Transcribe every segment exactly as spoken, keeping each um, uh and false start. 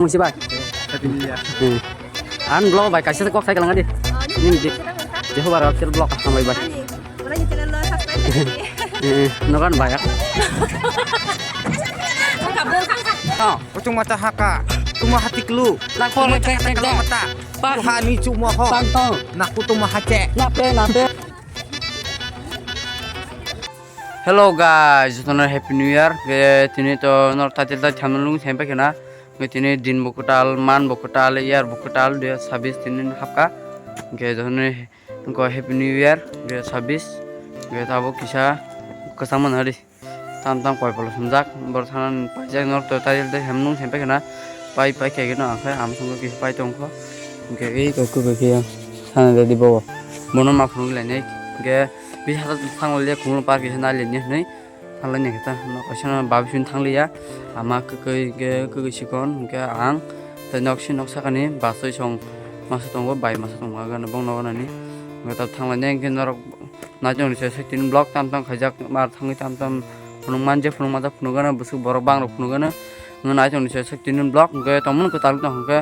Mungsi bai. Happy New Year. Hmm. Ang vlog bai kaisa kok sai kalang di. Ning di. Jehovah Rabbit vlog hambai bai. Ani, orang ni channel lo subscribe khaidi. Eh, nokan bai. Kabo khangsa. Oh. Kutung mata haka. Tuma hati kelu. Nak por Tuma tek tek tek. Mata. Pak. Tuha ni cuma ho. Pak tong. Naku tuma hace. Nape nape. Hello guys, jotono Happy New Year. Ke tini to nor tatil ta thamlung sempe kena. Ke tini din bo kwtal, man bo kwtal, year bo kwtal, dui hajar sabis tini hapka. Ke jotono ko Happy New Year dui hajar sabis. Ke tabo kisa kwchang man hari. Tam tam koi polo sumjak. Bor thanan paijak nor to tatil ta thamlung sempe kena. Pai pai khe no ang khe am song kisa pai tong kho. Ke ei ko ko ke sana ready bo. Bono ma phunuk le nei. Ke Bisi hata thang le khumul park kisa nai le ni hwnwi thang lai ni khe ta no kaisa no babisun thang liya ama kwkwi ke kwkwi sikon hwnkhe ang tei nok si nok sakani basui song masa tongo bai masa tongo aga no bong nogo nani hwnkhe ta thang lai ni hwnkhe norok naichong ni se tini vlog tam tam khaijak mar thangwi tam tam phunuk manje phunuk mata phunuk gana bwswk borok bang rok phunuk gana. Nung nai tong ni se sek tini vlog hwnkhe tongmani kwtal tong hwnkhe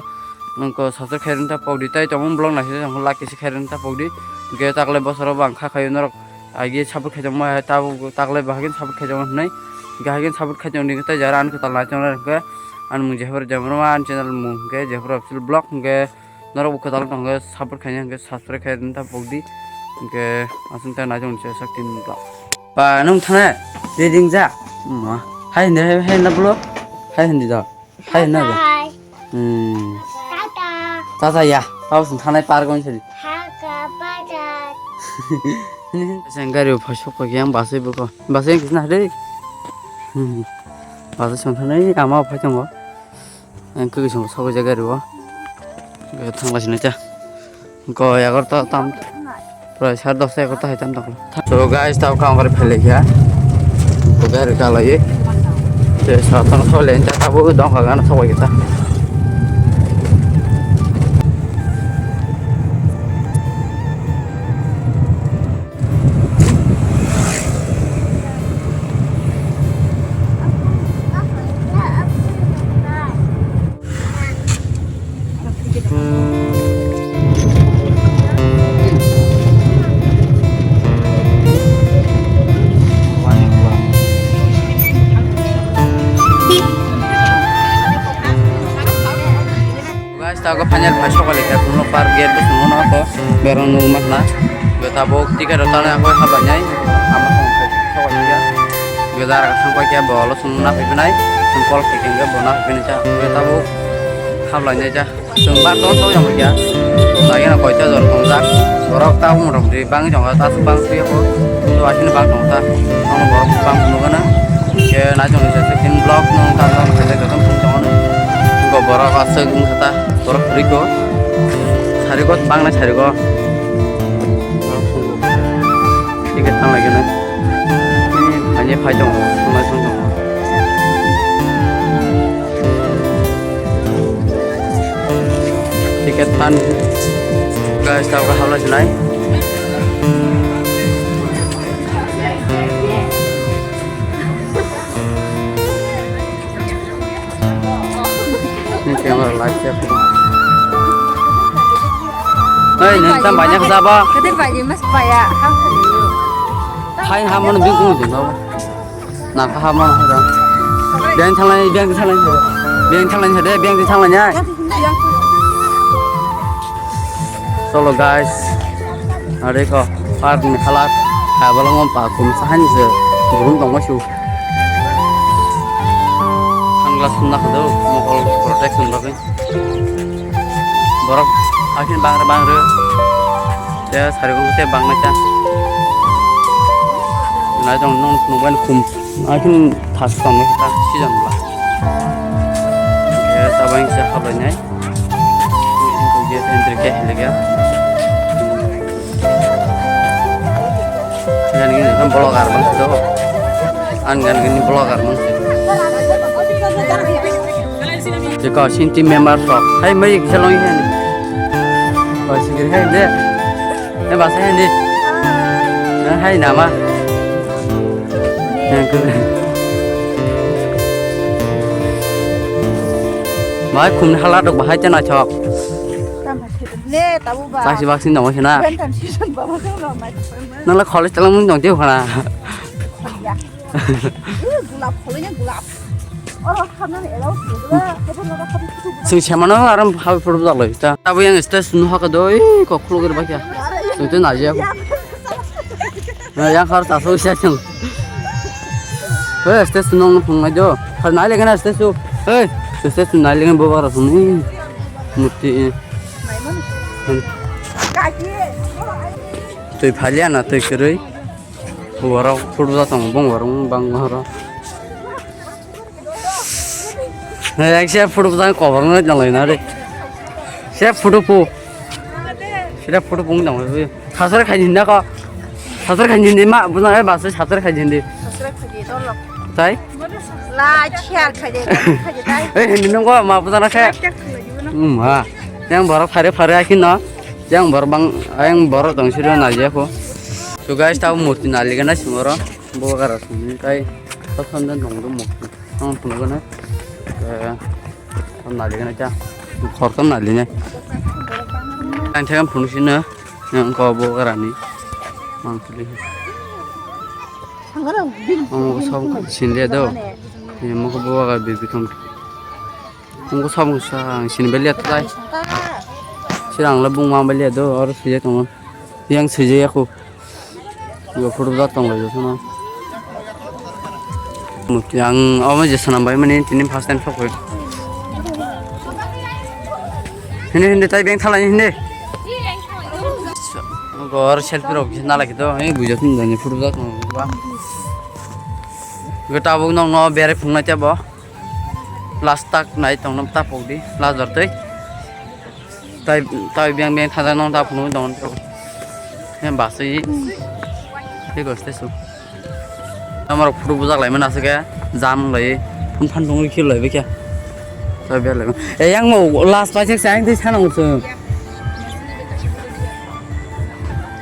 nung ko subscribe khairwng ta pokdi tei tongmani vlog nai se tong like se khairwng ta pokdi hwnkhe taklai bosoro bo ang kha khaio norok agi support khaijak ma hai tabuk taklai bahai khe support khaijak hwnwi hwnkhe hai khe support khaijak ni tei jara ani kwtal nai tong hwnkhe ani mung Jehor Jamroma ani channel mung hwnkhe Jehor official vlog hwnkhe norok bo kwtal tong hwnkhe support khaina hwnkhe subscribe khairwng ta pokdi hwnkhe aswk ta nai tong ni se sek tini vlog. Ba nung thana reading ja. Ma hai hindi hai hindi bro. Hai hindi da. Hai hindi da. Hai. Hmm. Tata. Tata ya. Tau sung thana par gon seri. Haka bajar. Sen gari phai sok ko yang basai buko. Basai kisna re. Hmm. Basai sung thana ama phai tongo. Ang kwkwi song sokoi jaga rio. Thangla sini cha. Ko egarota tam. Prai sar dosta egarota hai tam toklo. So guys, tao ka ongkar phele kya. Ko gari ka lai. Te sa tang so len cha tabu dong ka gana sokoi kita. Guys, tago final phai sokali khe kuno park gate bo swngo no ko berang nung ma khna. Be tabuk ticket rok tangwi ang bai habai nai ama song sokali khe. Be dara thang pai khe bo lo sung na phai nai sung call khai khe bo na phai nai cha. Be tabuk hablai nai cha. Sung bar to to yang kya. Lagi na koi cha jor tong jak. Borok ta um rok di bang jong ta bang sui ko. To asin bang tong ta. Ang borok bang nung na. Ke na jong se tin block nung ta ta se jor tong jong. Go borok asuk ta. Borok riko. Sari ko bang na sari ko. Ticket tang lagi na. Ani phai tong, tong lai tong. Ticket pan. Guys, tao ka habla sinai. Ni camera light siya. Hei, nang tam banyak saba. Kede bagi mas paya, ham kede. Hai, ham mana bingung tu, tau. Nang ka ham mana, tau. Biang thalai, biang thalai, biang thalai, biang thalai, ya. Cholo guys, are ko park ni halak, kabalong pa kum sahani se, burung tong ma su. Sunglass sunna kado, mokol protection bagwi. Borok akin bangre bangre. Ya, sari kong te bang mecha. Nai tong nong nong ban kum. Akin thas tong mecha season bla. Ya, tabang se habai nai. Ko je entry ke lega. Jani ni kan blogger bang do. An gan ni blogger bang. Jiko sinti member sok. Hai mai kisa long hen. Ko sigir hai de. Hai basa hen di. Hai nama. Yang ke. Hai khumni hala rok bahai te naithok. Tamo khe le tabo ba. Saksi baksi nongo khena. Bentan season ba ba nang nai. Nang la college talang mung tong teo khana. Ya. Eh, gulap kholo ya gulap. Oro khamna ni ero gulap. Sing semano aram habi photo jalai ta. Tabo yang stage nu haka do, eh, kok khulugir bakya. Sing te naji aku. Yang khar taso siya sing. Hei, stage tu nong phungnai do. Khar nai legen stage tu. Hei, stage tu nai legen bo bara phungni. Murti. Twi phalia na twi kwrwi. Borok photo da tong bong borok bang borok. Hai, hai, se photo bwsang cover no nang lai na re. Se photo po. Sida photo pung nang lai. Sasar khai hinda ko. Sasar khai hindi ma bwsang ai bas sasar khai hindi. Sasar khai di tolo. Tai? Lai chiar khai di, khai di tai. Eh, hindi nang ko ma bwsang na khe. Lai chiar khai di no. Hmm, ha. Yang borok phare phare akin no. Yang borok bang, yang borok dong siro na je ko. So guys, tau murti nali gana sumoro. Bo gara sumni tai. Sab samne dong do murti. Ang phunukgwno, eh, nalignai ta, khoroksa nalinai. Ang thekam phunuk sino, ang ko bo garani. Ang tuli. Ang ko sob sinle do. Ni mo ko bo ga bi bikom. Ang ko sob sa ang sin belia tai. Sirang le bung ma belia do, or sije tong. Yang sije aku. Yo photo da tong lai jotono. Mukti ang omo je sanam bai mani tini first time sok koi. Hindi hindi tai beng thalai hindi. Gor selfie rok na lagi to, eh bujo tun dani photo da tong ba. Go tabuk nong no bere phung na tebo. Last tak nai tong nam tapok di, last dor tei. Tai, tai biang biang thajak nong ta phunuk dong. Yang basui. Hi gos te su. Amar photo bujak lai mana se ke jam lai. Phun phan dong ri khil lai be kya. Tai biang lai. E yang mo last pai sek sang te sana mo su.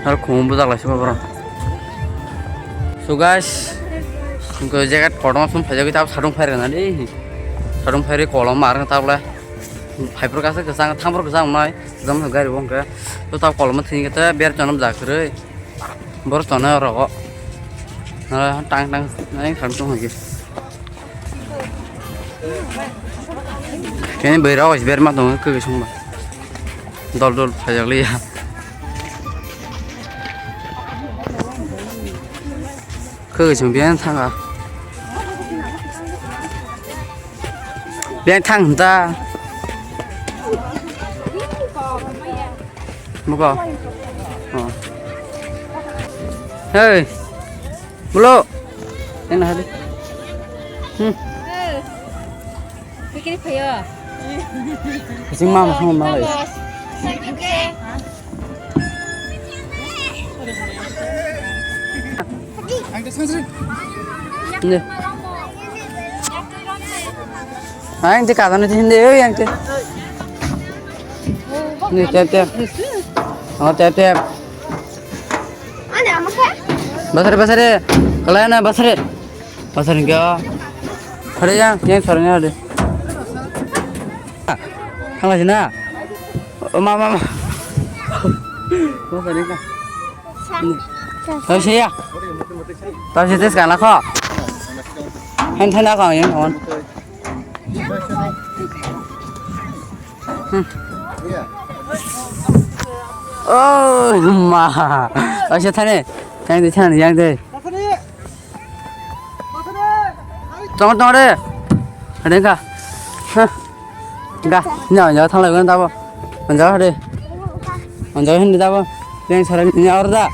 Har khum bujak lai su bro. So guys, ko jacket kotorma sum phajak ta sadung phai rana di. Sadung phai ri kolom mar ta bla. Phaiphuru kasa kwchang, thangboro kwchang wngnai, kwchang gari bo hwnkhe. To tab koloma thwngwi khe ber chonam jak kwrwi. Boro chonai oro o. Tang tang nang thang tong hai khe. Khe bwrwi rok berma tongo kwkwi songba. Dol dol phaijakliya. Khe chwng biyang thanga. Biyang thang ta. Buko. Oh. Hey. Bulo. Ena hadi. Hmm. Pikir phayo. Kuching mama sama malai. Ang te sangsi. Ang te kada na tin de ang te. Ni tep tep. Oh tep tep. Basare basare. Kalai na basare. Pasal ni kau. Ada yang, yang suaranya ada. Kalah sini. Oh, mama, mama. Pasal ni kau. Tahu saya. Tahu saya tes kan aku. Hen hen aku yang kawan. Hmm. Oh, ma. Tahu saya tanya. Yang di sana, yang di. Tong tong re. Hade ka. Ha. Ga, nya nya thang lai tabo. Anja hade. Anja hindi tabo. Yang saran nya orda.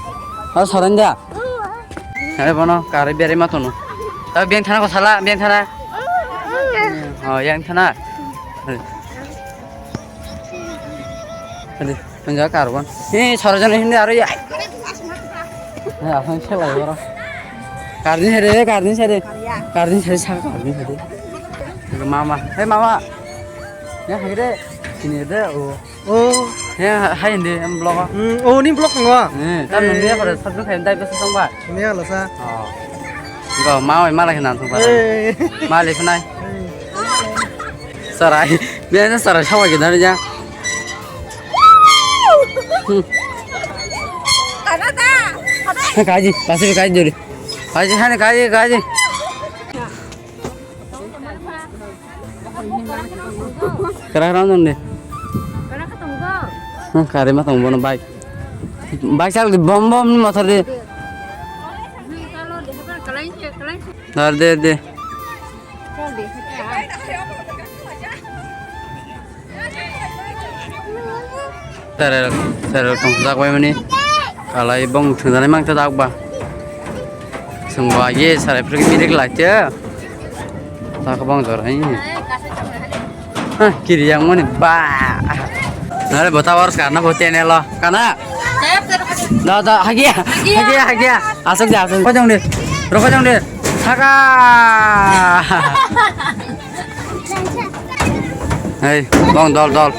Har saran da. Hade bono kare bere matono. Tabo beng thana ko sala, beng thana. Oh, yang thana. Hade. Hade. Enjoy karbon. He, sorojon hindi aro ya. He, asang selai oro. Karni sere, karni sere. Karni sere, sa karni sere. Mama, he mama. Ya, hagre. Sini de, oh. Oh. Ya, hai hindi, em blog. Hmm, oh, ni blog ngo. Eh, tam nung dia pada satu kayak dai besa song ba. Ini ya lo sa. Oh. Enggak mau, malah kena tuh. Eh. Malah kena. Eh. Sarai, biasa sarai sama kita aja. Kaji, pasti kaji dulu. Kaji, sana kaji, kaji. Kerah kerah nong deh. Hah, kare mah tong bono bike. Bike sal di bom bom ni motor di. Dar de de. Terel terel tong jak bai mani. Kalai bong thwngjanai mang ta jak ba. Sengbo agi sarai phwrwngwi milik lai te. Ta kwbang jora hi. Hah, kiri yang mani ba. Nare bota wars karna bo tenelo. Kana? Da da hagia. Hagia hagia. Asuk ja asuk. Rokho jong de. Rokho jong de. Thaka. Hei, bong dol dol.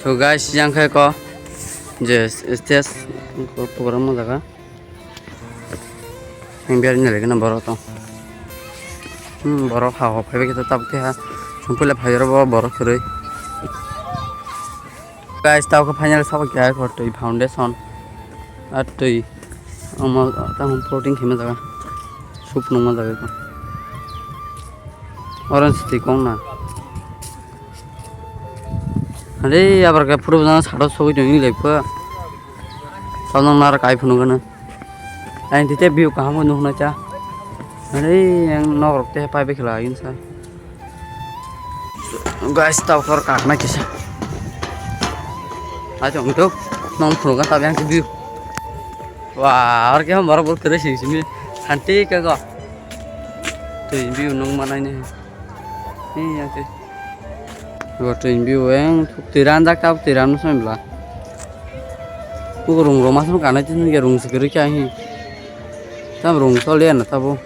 So guys, yang khai ko je stage ko program mo jaga. Yang biar ni lagi na borok tong. Hmm, borok ha ho phai kita tabuk ha. Sumpule phai ro borok khurui. Guys, tau khe final sabo khe ko twi foundation. Ar twi omo tamo protein khema jaga. Soup nungma jaga ko. Orange twi kong na. Are abar khe photo bwsano sado sogwi tongwi lai pho. Tamo nang nar kai phunuk gana. Ang tite view kaham nukna cha. Are ang nok rok te pai bai khela agin sa. Guys, tau kor kakna kisa. Ajo ngitu nong phunuk gana tabi ang view. Wah, ar khe borok bor kere sing simi. Santi ka go. Twi view nung manai ni. Ni yang te. Bo twi view eng thuk twi ran jak tab twi ran song bla. Ku rung rung mas kanai tin ge rung sikiri kya hi. Tam rung so le na tabo.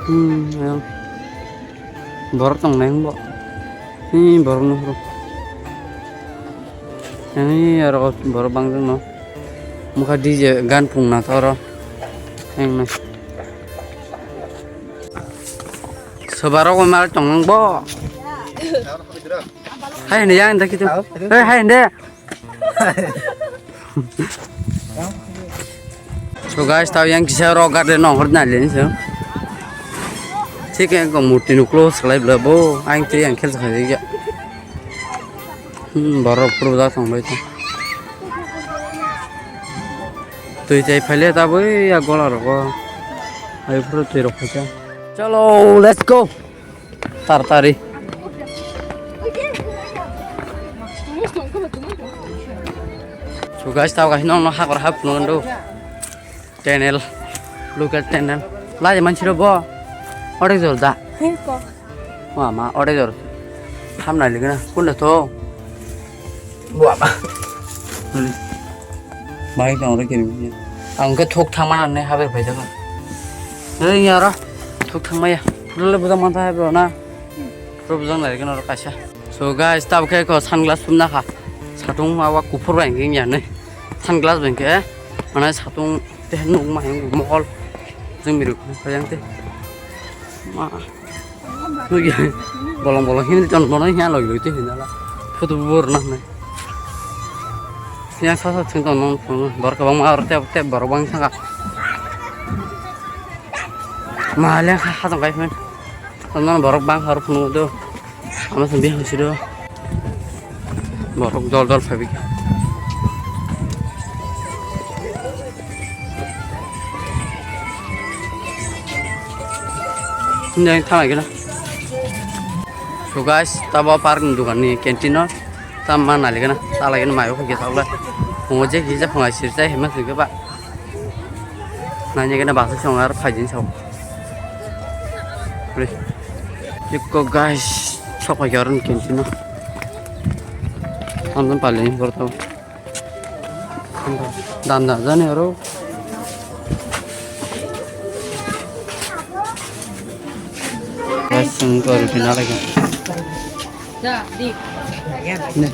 Hmm, yang. Borok tong nai bo. Hi borok no. Yang hi aro borok bang jang no. Mukha D J gan phung na toro. Yang na. Sobarok o mal tong nang bo. Hai hende yang dak itu. Hei hai hende. So guys, tau yang kisa rock garden nong hor na len so. Thik yang ko murti nu close khlai bla bo. Ang te yang khel sa ya. Hmm, borok puro da tong bai ta. Twi tai phaile ta boi ya gola rogo. Ai puro twi rok phaikha. Chalo, let's go. Tar tari. So guys, tau guys, nong nong hakor hap nong do. Channel, local channel. Lai manchiro bo. Ore jor da. Hei ko. Wah, ma, ore jor. Ham nai ligna. Kunda to. Wah, ma. Mai tong ore kiri. Ang ke thok thang mana ne haber pai jaga. Hei, yara. Thok thang maya. Lele buda mantha hai bro na. Bro buda nai ligna ro kaisa. So guys, tab khe ko sunglass sumna kha. Satung awa kuphur bai hwnkhe ya ne. Sunglass bai hwnkhe. Mana satung teh nuk ma yang mol. Jeng miru kha yang te. Ma. Nugya. Bolong bolong hin ton bolong hin log log te hin ala. Photo bor na ne. Yang sa sa thung ton non borok bang ma te te borok bang sanga. Ma le kha ha tong kai phen. Ton non borok bang har phunu do. Ama sandi hosiro. Borok dol dol phaibik. Nang thangai gana. So guys, tabo park ni dogan ni canteen no. Tam ma nali gana. Tala gana mayo khe tawle. Phungo je kisa phungai sirjai hema sirga ba. Nanya kena basa song ar phai jin sao. Re. Ikko guys, sok pai kar ni canteen no. Samsung pali ni borto. Dan da jani aro. Guys, sung ko rutina lagi. Ne.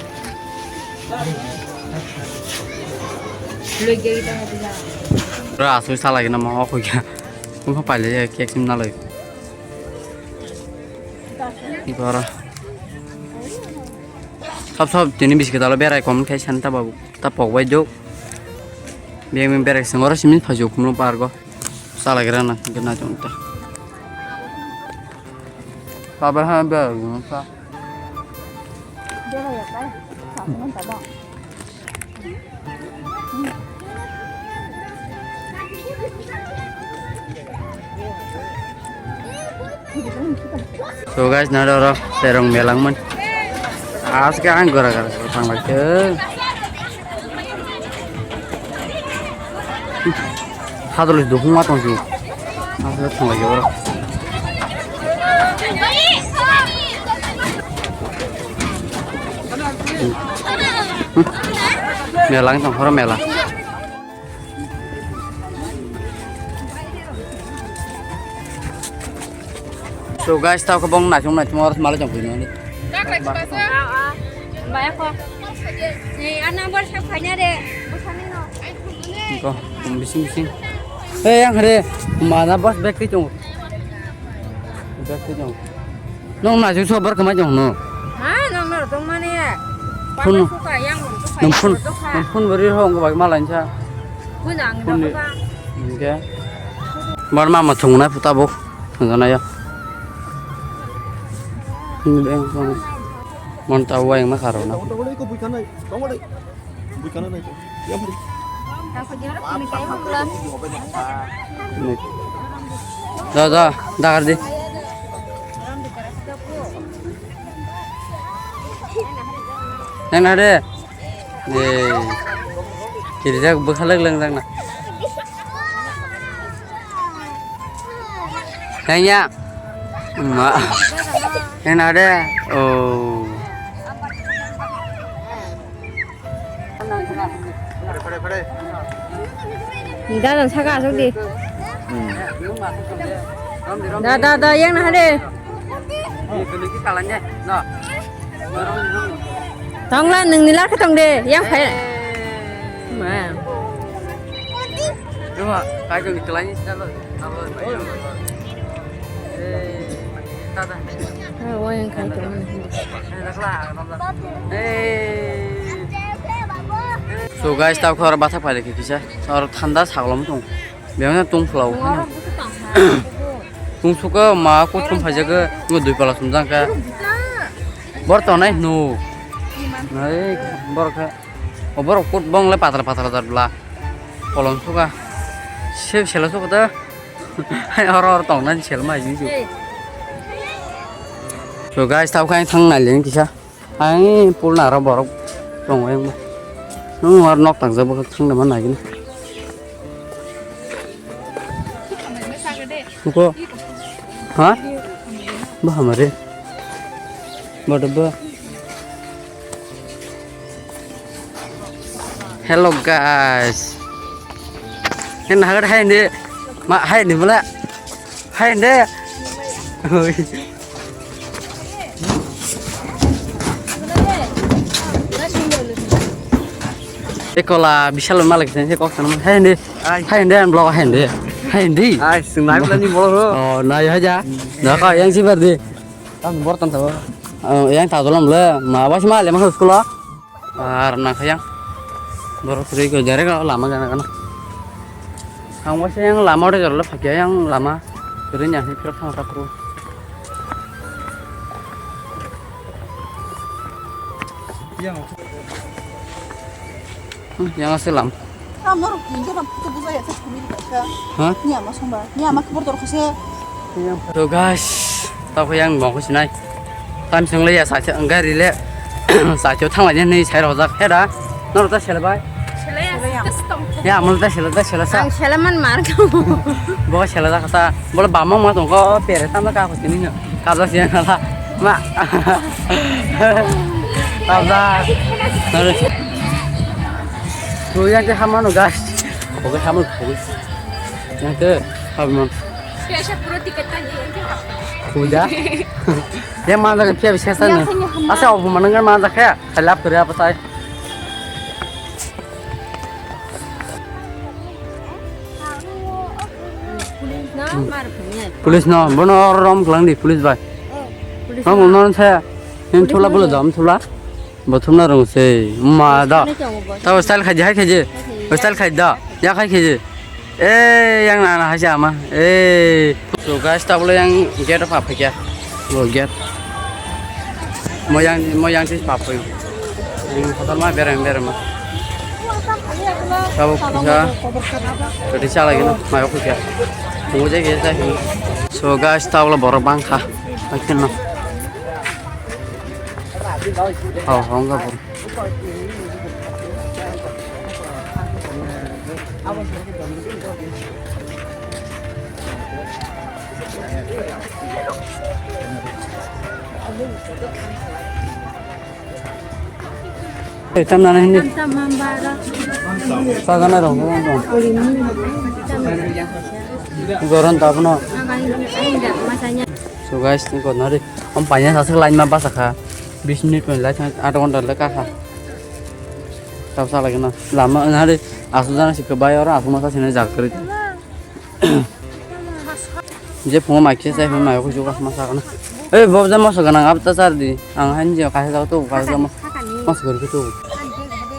Ora asuk salai gana ma okho kya. Bukha paile ya kek sim nalai. Ibara. Sab sab tini biskit alo berai kom khai santa babu. Ta pok bai jok. Biyang biyang berai sengora simin phajok kumlo pargo. Salai gra na gana jonta. Baba ha berai sa. So guys, naro ro terong melangman. Aske ang gora gora thang lai ke. Hadol dukung ma tong si. Asal thang lai oro. Mela wng tong horo mela. So guys, tao khe bong naisong naisong oro malai tong phino. Ko bising bising. Hey, yang hade mana bos bag ti tong. Bag ti tong. Nong naisuk so bar kamai jong no. Ha, nong nor tong mani ya. Phone. Pangka suka yang nong suka. Nong phone, nong phone bari ho ngo bai malai sa. Phone ang phone ni. Oke. Bar mama thung na puta bo. Thung na ya. Ini beng phone. Mon ta wa yang ma kharo na. Da, da, da, kar di. Nang na de. Eh. Kiri jak bwkhalak lang lang na. Nang ya. Ma. Nang na de. Oh. Dadan saka asuk di. Da, da, da, yang nah de. Tongla nungni lakhe tong de, yang phai. Ma. Ruma, kai tong ni kelai ni salo. Abo. Eh, tata. Ah, wayang kai tong. Eh. So guys, tao khor bathak pai kisa. Or thanda saglom tong. Biyang tong phlao. Tong suka ma kuthum phai jaga ngo dui pala sumjang ka. Bor to nai no. Nai bor kha. O borok kut bong le patra patra jar bla. Kolom suka. Se selo suka da. Hai oro oro tong nan sel mai jing ju. So guys, tao khai thang nai leng kisa. Hai pul na ro borok tong yang. Nung ar nok tang jabo thang na man nai gini. Nuko. Ha? Ba hamare. Ba dabba. Hello guys. Hen hagar hai ni. Ma hai ni mala. Hai ni. Oi. Ekola bisal malik sen se kok sanam. Hai ni. Ai. Hai ni an blog hai ni. Hai ni. Ai, sing nai bla ni bolo ro. Oh, nai haja. Da ka yang si berdi. Tam bor tan tabo. Oh, yang ta dolam le. Ma bas ma le ma school. Ar nangkha yang borok kwrwi khe direct o lama gana gana. Ang waisa yang lama ore jora le phakya yang lama kwrwi ni ahini phirok thangma takhuk. Hmm, yang ase lam. Ram norok hinjo ram puto buja ya se khumil ka. Ha? Ni ama songba. Ni ama kebor dor khose. So guys, tao khe yang bongkho sinai. Tam song le ya sa se gari le. Sa se thang lai ni sai rojak he da. Norok ta sel bai. Selaya, tes tong. Ya, amul ta sel ta sel sa. Ang selaman mar ka. Bo sel da kata. Bole bamang ma tong ko pere tam ka ko sini no. Kabla siya nala. Ma. Kabla. Nare. Ko yang ke hamano gas. Ko ke hamano ko. Yang ke hamano. Biasa pura tiket tadi yang ke. Kuda. Yang mana ke biasa sana. Asa obo mana kan mana ke. Kalap kerja apa tai. Police no, bono rom klang di, police bai. Rom no sa. Hin thula bolo dam thula. Bo thumna rong se. Ma da. Tabo style khai hai khai je. Style khai da. Ya khai khai je. Eh, yang nana hai ama. Eh. So guys, tablo yang gate apa apa kya? Lo gate. Mo yang, mo yang sis papa yo. Yang hotel ma berem berem ma. Tabo kisa. Jadi salah gini. Mayo kya. Tunggu aja kita. So guys, tablo borok bangkha. Akhirnya. Oh, enggak, bro. Eh, tam nana hindi. Sagana rong, rong, rong. Goron tapno. So guys, ni ko nari. Om panya sasuk line ma basa kha. Bis minute pon lai thang, aat ghonta le kakha. Tau sa lagi na. Lama na de asu jana sikhe bai oro asu masa sene jak kari. Je phungo mai khe sai phungo mai ko juga masa kana. Eh, bob jama sa kana ab ta sar di. Ang han je ka sa to ka jama. Mas gori to.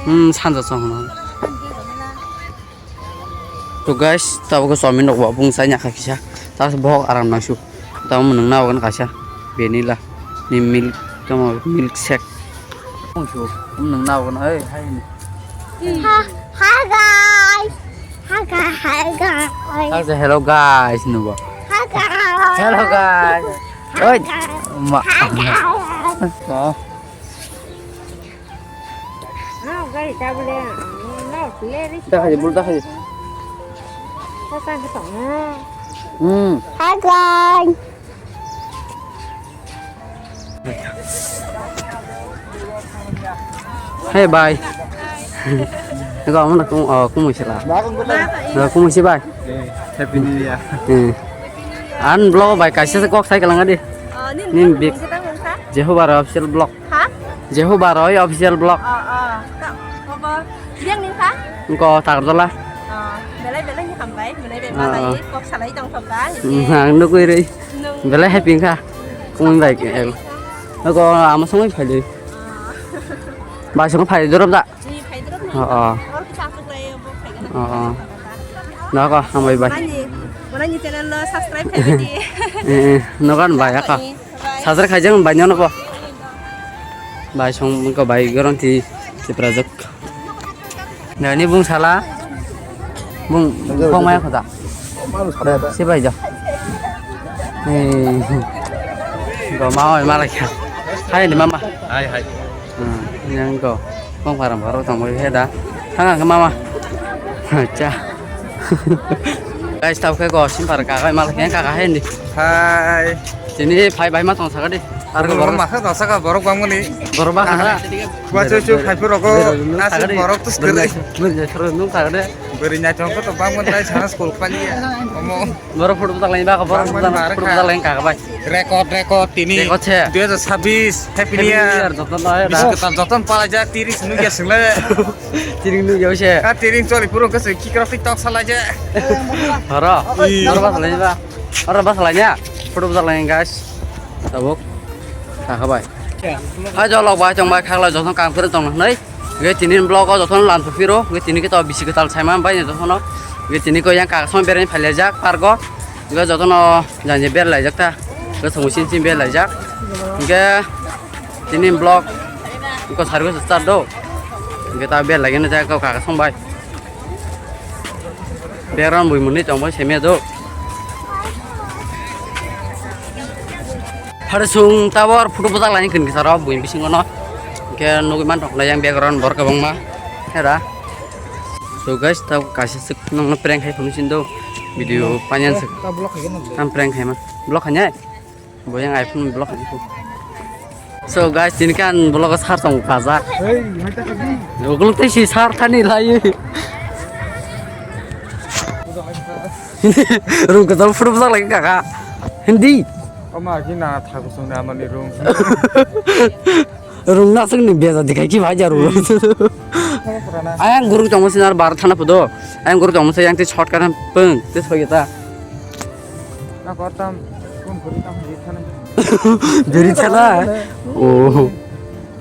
Hmm, san ja sa hona. To guys, tabuk chowmin rok bo bung chai nyakha kisa. Tabuk bohok aram nangsu. Tamo nwng naogan kaisa vanilla ni milk, tamo milk shake. Bung su, nwng naogan, oi, hai ni. Ha, hi guys. Hi guys. Hi guys. Hello guys, nubo. Hi guys. Hello guys. Oi, ma. Hi guys. Oh. Dakhai, bul dakhai. Hmm. Hi guys. Hey bye. Ego amo na kum, oh, kumui sila. Na kumui si bye. Happy New Year. Hmm. An vlog bai kaisa se kok sai kalanga di. Nin big. Jehovah official vlog. Ha? Jehovah Roy official vlog. Oh, oh. Kok, kok, kok. Yang ni kha? Engko Tagarjala. Oh, belai belai ni hambai, belai belai malai, kok salai tong thoka. Nang nukui ri. Belai happy kha. Kung bai ke. Engko ama songoi phai di. Oh. Bai songoi phai dorop da. Ni phai dorop ni. Oh, oh. Or kisa asuk lai bo phai gana. Oh, oh. Noko hambai bai. Manani, manani channel lo subscribe khai di. Eh, eh, nokan bai aka. Subscribe khaijak bai nono ko. Bai song ko bai goron ti tipra jok. Nani bung sala. Bung bung maya khoda. Si bai ja. Eh. Go ma oi mala kya. Hai ni mama. Hai hai. Hmm, yang go. Bung parang baru tong bai heda. Thang ang mama. Acha. Guys, tau khe go sim par ka kai mal khe ka ka hendi. Hai. Tini phai bai ma tong sakadi. Ar go borok ma kha saka borok bang mani. Borok ba kha. Gua chu chu phai phu rogo. Asik borok tu skere. Beri nai tong ko to bang mon tai sana school pali. Omo. Borok photo tak lain ba ka borok photo tak lain ka ka bai. Record, record, tini. Record se. Dui hajar sabis, Happy New Year. Joton no ya da. Bisi ketal joton pala ja, tiring sunu ya sila. Tiring nu ya se. Ah, tiring choli purung ke se kikra tik tok sala ja. Horo. Horo ba salai ba. Horo ba salai ya. Photo ba salai guys. Tabuk. Ka ka bai. Hai jolok bai tong bai khakla joton kang phure tong nai. Ge tini vlog o jotono lam phiro, ge tini kito bisi kwtal saima bai jotono. Ge tini ko yang kakasong bereng phailajak park o. Ge jotono jani berlaijak ta. Ge songo sin sin berlaijak. Ge tini vlog ko sargo start do. Ge ta berlai gena jak ko kakasong bai. Background bui mwnwi tongbai semiya do. Hare sung tabor photo bwchak laini khin kisa rok bui bisingo no. Hwnkhe nugui manthok nai yang background bor kwbangma. Hera. So guys, tab kaisa swk nokno prank khai phunuk sin do. Video panyan swk. Tam prank khai ma. Block khai nai. Bo yang iPhone block ni. So guys, tini kan vlog sar tong kajak. Hey, mai ta kadi. Ukuluk tei si sar thani lai. Rung kajal photo bwchak lai kaka. Hindi. Oma ki na thaku sung na mani rung. Rung na sung ni beza dikai ki bhai jaru. Ayang guru tongmo sinar bar thana photo. Ayang guru tongmo se yang te shortcut pung te soi ta. Beri thala. Oh.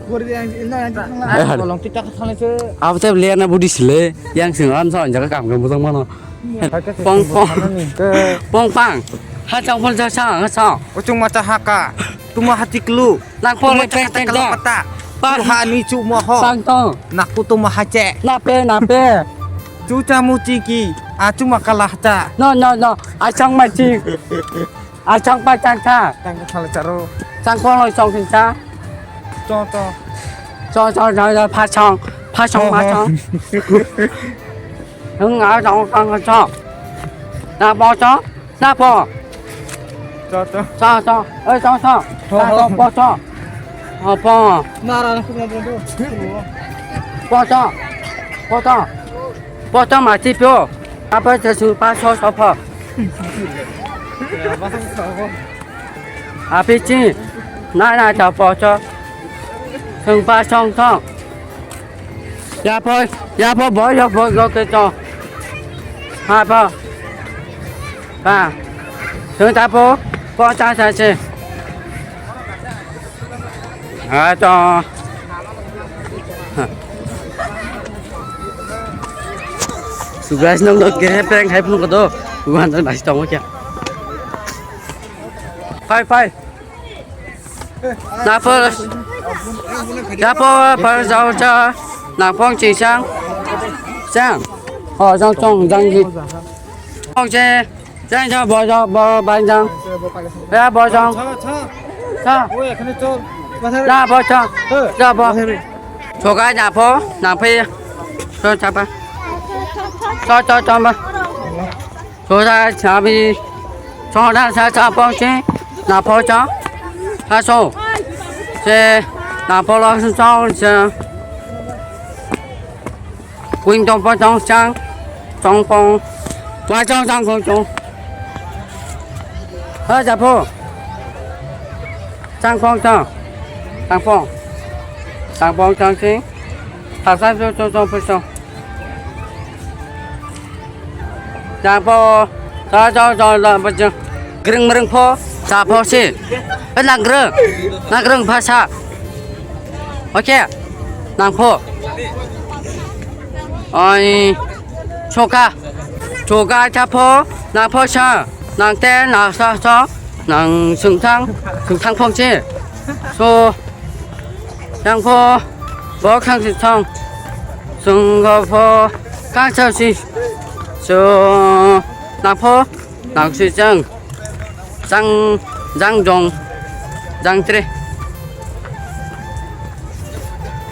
Kolong kita ka thanai se. Abo tei lerna budi sile. Yang sing an sa jaga kam kam bujang mano. Pong pong. Pong pang. Ha chang pon sa sa ha sa. Kuchung macha haka. Tuma hati klu. Nang pon le peng peng ta. Pang. Ha ni chu mo ho. Pang tong. Nak tu tuma hache. Na pe na pe. Chu cha mu chi ki. A chu ma kala cha. No no no. A chang ma chi. A chang pa chang cha. Chang ka kala charo. Chang pon lo chong kin cha. Cho cho. Cho cho cho cho pha chong. Pha chong ma chong. Hung a chong chong chong. Na po chong. Sa po. Cho, cho. Sa, sa. Ê, sa, sa. Sa, sa, po, sa. Ơ, po. Nara, nara, nara, nara. Po, sa. Po, sa. Po, sa, ma, chi, pyo. Apa, sa, su, pa, so, so, po. Api, chi. Na, na, sa, po, sa. Sung, pa, song, song. Ya po, ya po, bo, ya po, yo ke to. Ha po. Pa. Sung ta po, po ta sa se. Ha to. Su guys, nong dok ke prank hai phun ko do. Bukan tan nasi tong kya. Pai, pai. Nangpho, yapo, par jao cha, nangphong chi chang, chang, ho, jang chong, jang ji, chong che, chang cha, bo jao, bo ban jang, ya bo jang, cha, na bo cha, ya bo, choka nangpho, nangphe, cho cha pa, cho cho cho ma. Soda chabi, soda sa sa pong si, na po chong, ha so, se, na po lo so chong se, wing tong po chong chang, chong pong, wa chong chang kong chong, ha ja po, chang pong chong, chang pong, chang pong chang si, ha sa so chong chong po chong. Jang po, sa, sa, sa, sa, ba, jang. Greng mereng po, sa po si. Eh, nang greng. Nang greng ba sa. Oke. Nang po. Oi, choka. Choka cha po, nang po sa. Nang te, nang sa, sa. Nang sengthang, sengthang phong si. So, yang po, bo khang si thang. Senggo po, kang sa si. So, nang po, nang si jang. Jang, jang jong, jang tre.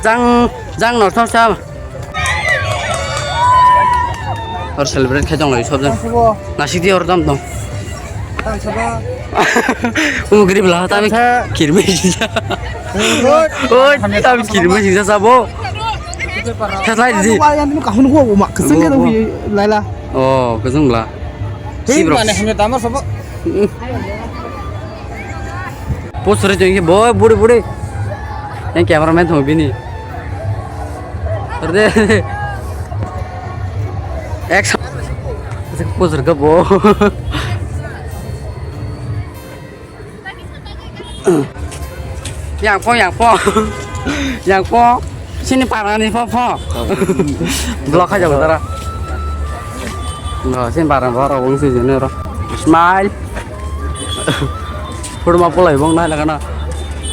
Jang, jang no thok sa. Or celebrate khai tong lai sob jang. Tang sabo. Nasik di or dam tong. Tang sabo. Umu gri bela tami. Tang sa. Kirme sisa. Oi. Oi, tami kirme sisa sabo. Khaslai di. Wah, yang ini kahun gua, gua mak kesel dia tapi Laila. Oh, kesel bela. Hei, si bro. Mana hanya damar sabo. Post sore jeng ke boy buri buri. Yang cameraman thong bini. Orde. Action. Post ke bo. Yang po, yang po. Yang po. Sini parani po po. Blok aja betara. No, sini parang po, orang sini ro. Smile. Photo ma polai bong na lagana.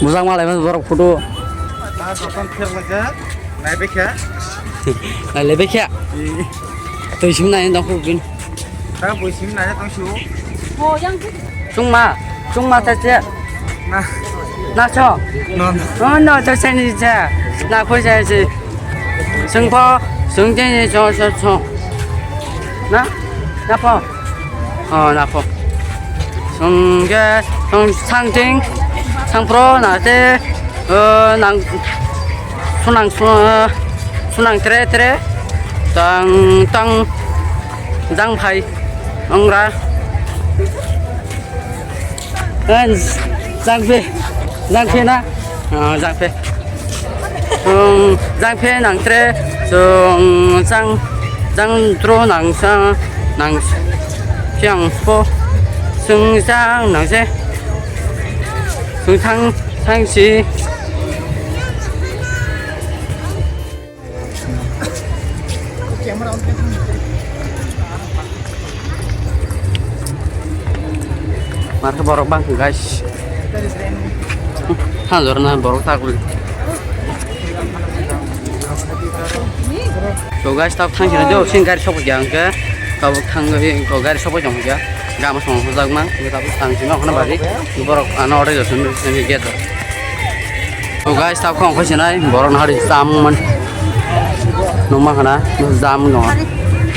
Mujang malai mas borok photo. Nai bekha. Nai lebekha. Twi sim nai dong khu bin. Ta bui sim nai tong su. Chungma, chungma ta che. Na. Na cho. No. No, no, ta se ni che. Na khoi che si. Sung po, sung che ni cho cho cho. Na? Na po. Oh, na po. Sung ge, sung sang ting, sang pro na te, eh, nang, sunang, su-, eh, sunang tre tre, tang, tang, jang phai, ong ra. Eh, jang phe, jang phe na? Ah, jang phe. Chwng jang phe nang tre, chwng jang, jang tro nang sa, nang phiang po. Chwng chang nang se. Chwng thang, thang si. Markhe borok bang khe, guys. Ha, jorna borok tak. So, guys, tabuk thang sini jo, sini gari sokphaikha hwnkhe, tabuk thang, o gari sokphai tongkha, gama song hojak mang, hwnkhe tabuk thang sini okhana bari, borok ano order jasung, gate. So, guys, tabuk khong khai sinai, borok nahari samung man, nungma khana, jam nung,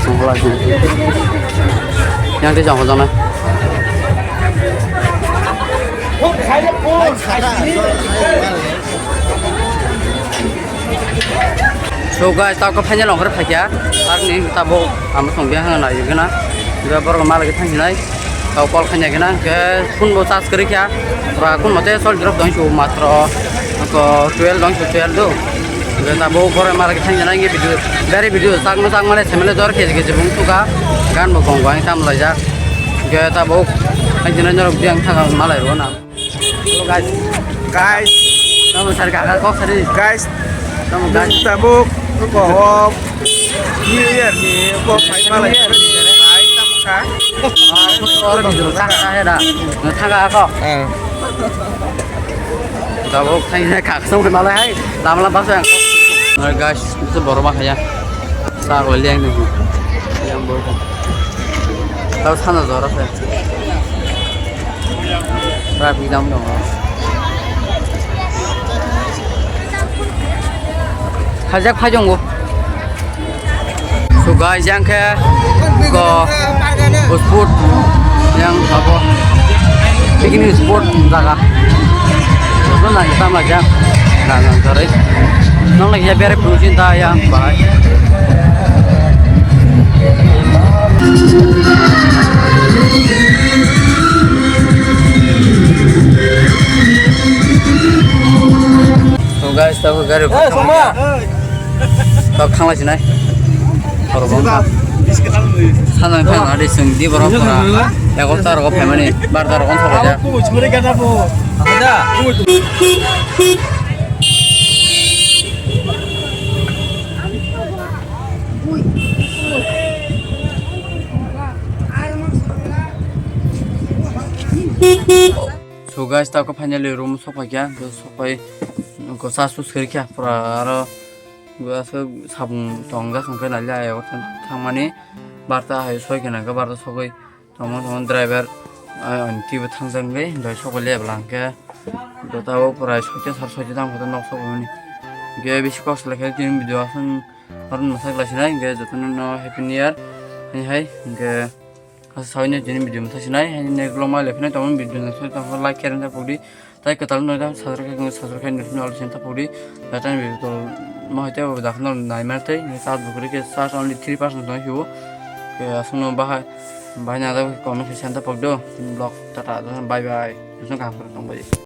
songkla sini, yang tei jang hojaknai. So guys, tabuk phaina longkhor phaikha, arni tabuk amo songya hwnna naigwna, borok malai thang hinai, tabuk call khaina gana, ke phone bo charge kwrwi kha, pura kun mote sol drop dong su matro, ko twelve dong su twelve do, ke tabuk borok malai thang hinai, nge video, beri video chakno chak male semele dor keji keji bung tuka, gan bo kong kong tam laijak, ke tabuk thang hinai norok biang thang malai rona. Hello guys. Guys. Tamo sari kaka kok sari. Guys. Tamo guys. Tabuk ko New Year ni ko pai malai. Ai tamo ka. Oro video sa sa hera. Thaga ko. Eh. Tabuk thai ne kak song malai hai. Lam lam bas yang. Guys, itu borok ma khaya. Sa ko liang ni. Yang borok. Tau sana jora sa. Traffic jam dong. Hajak phai jong go. So guys, yang khe go sport yang apa picnic sport jaga. Itu nang kita macam nang nang cari. Nang lagi ya biar pun cinta ya bahai. So guys, tabuk gari. Eh, Soma. Tabuk thangla sinai. Korobong kha. Sanang thang adi sung di borok pura. Ego tar go family. Bar tar go sabaja. So guys, tabuk finally room sokphaikha, so sokphai ko sa su sirikha pura aro aswk sabung tong jak hwnkhe nailia ayok thangmani barta hai soi khena hwnkhe barta sogwi tongma tongma driver ani twibo thangjak hwnkhe doi sokphaili ebla hwnkhe dota o pura soita sar soita tang photo nok sokphaimani hwnkhe bisi kok salai khe tini video aswk aro mwsak lai sinai hwnkhe jotono no happy new year hai hai hwnkhe. Asa sawi nai tini video mwthai sinai, hai next vlog ma le phine tamo video no soi tamo like share ta pokdi. Tai kwtal no ta subscribe khe subscribe khe nuthu no alsin ta pokdi. Ta tani video to ma hoite bo dakhno nai mar tei ni charge bukuri khe charge only three percent tong hiwo. Ke aswk no bahai bahai na ta comment khe santa pokdo. Vlog ta ta bye bye. Nuthu kaham tong bai.